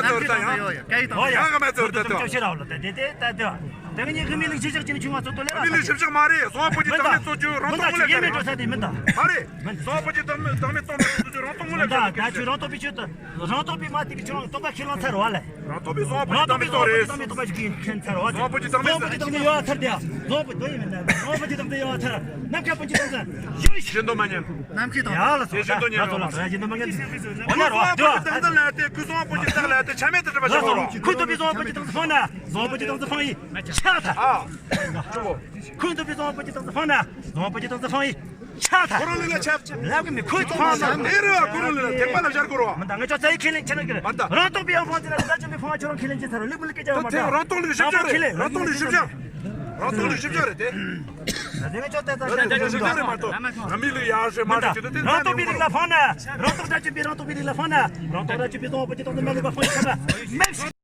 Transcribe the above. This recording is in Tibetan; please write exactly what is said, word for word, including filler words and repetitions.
མ་ཚོར་ད་ཡང་། ཡང་ག་མ་ཚོར་ད་དོ། ད་ད་ད་ད་ངས་ངའི་མི་ལ་གཞི་བཞག་ཅིག་ཆུང་བ་ཚོ་དོ་ལེ་ར། མི་ལ་གཞི་བཞག་མ་རེད། བཟང་པོ་ཅིག་དང་མི་ཚོ་ཆུ་རང་ཐོག་མི་ལ་ཡེ་མེད་འགྲོ་ས་དེ་མི་ད། མ་རེད། བཟང་པོ་ཅིག་དང་མི་དང་མི་ཚོ་མི་ཚོ་ཆུ་རང་ཐོག་མི་ལ་ཡེ་མེད་འགྲོ་ས་དེ། ད་ཆུ་རང་ཐོག་པའི་ཆུ་ད། རང་རྟོགས་པའི་མ་དེ་གི་ཁྱོད་རང་རྟོགས་པ་ཁས་བླངས་ཚར་བ་ལས། རང་རྟོགས་པའི་བཟང་པོ་ཅིག་དང་མི་ཚོ་རེད། བཟང་པོ་ཅིག་དང་མི་ཚོ་མི་ཚོ་ཁས་ཚར་བ། བཟང་པོ་ཅིག་དང་མི་ཚོ་ཡོད་ཚར་དེ། བཟང་པོ་དོ་ཡིན་མིན་ན། བཟང་པོ་ཅིག་དང་མི་ཚོ་ཡོད་ཚར། ནམ་མཁའ་སྤུན་གྱི་དང་ཚན་ཡོད་ཤི། བཞིན་དུ་མ་ཉན། ནམ་མཁའི་དང་ཡ་ལ་སོ་བཞིན་དུ་ཉན་ལ་སོ་ལ་བཞིན་དུ་མ་ཉན། འོ་ན་རོ་བཟང་པོ་ཅིག་དང་ཚན་ལ་དེ་ཁུ་བཟང་པོ་ཅིག་དང་ལ་དེ་ཆ་མེད་དུ་གྲུབ་པ་ཞིག་རོ། ཁུ་ཐུབ་པའི་བཟང་པོ་ཅིག་དང་ཚན་ཕང་ན་བཟང་པོ་ཅིག་དང་ཚན་ཕང་ཡི་ཆ་ད། ཨ། ཁུ་ཐུབ་པའི་བཟང་པོ་ཅིག་དང་ཚན་ཕང་ན་བཟང་པོ་ཅིག་དང་ཚན་ཕང་ཡི། ཆག་ཐལ། ཁོ་རང་ལུས་ལ་ཆག་ལབ་གི་མི་ཁོའི་ཚོང་མ་ཟ་ཨེ་རེད་བ། ཁོ་རང་ལུས་ལ་ཐེག་པ་ལ་ཤར་ཁོ་རོ། མི་འདང་ངས་ཅོ་ཙའི་ཁས་ལེན་ཁྱེད་རང་གི་རེད། མ་འདང་། རང་རྟོགས་པའི་ཡང་ཕང་ཅི་ལ་ད་ཅོ་མི་ཕང་ཁྱོད་རང་ཁས་ལེན་ཅི་ཚར་རོ། ལུས་མི་ལུས་སྐད་ཆ་མ་འདང་། རང་རྟོགས་ལུས་ཞིབ་ཆ་རེད། རང་རྟོགས་ལུས་ཞིབ་ཆ། རང་རྟོགས་ལུས་ཞིབ་ཆ་རེད་དེ། ད་དེ་ངས་ཅོ་ཙའི་ད་ཞིབ་ཆ་རེད་མ་གཏོགས། ང་མི་ལུས་ཡག་ཤོས་མ་རེད་ཅི་ད་དེ། རང་རྟོགས་པའི་རིགས་ལ་ཕང་ན། རང་རྟོགས་ད་ཅོ་པའི་རང་རྟོགས་པའི་རིགས་ལ་ཕང་ན། རང་རྟོགས་ད་ཅོ་པའི་བཟང་པོ་ཅི་དང་དུ་མ་ལུས་པ་ཕང་ཆ་ད། མེད།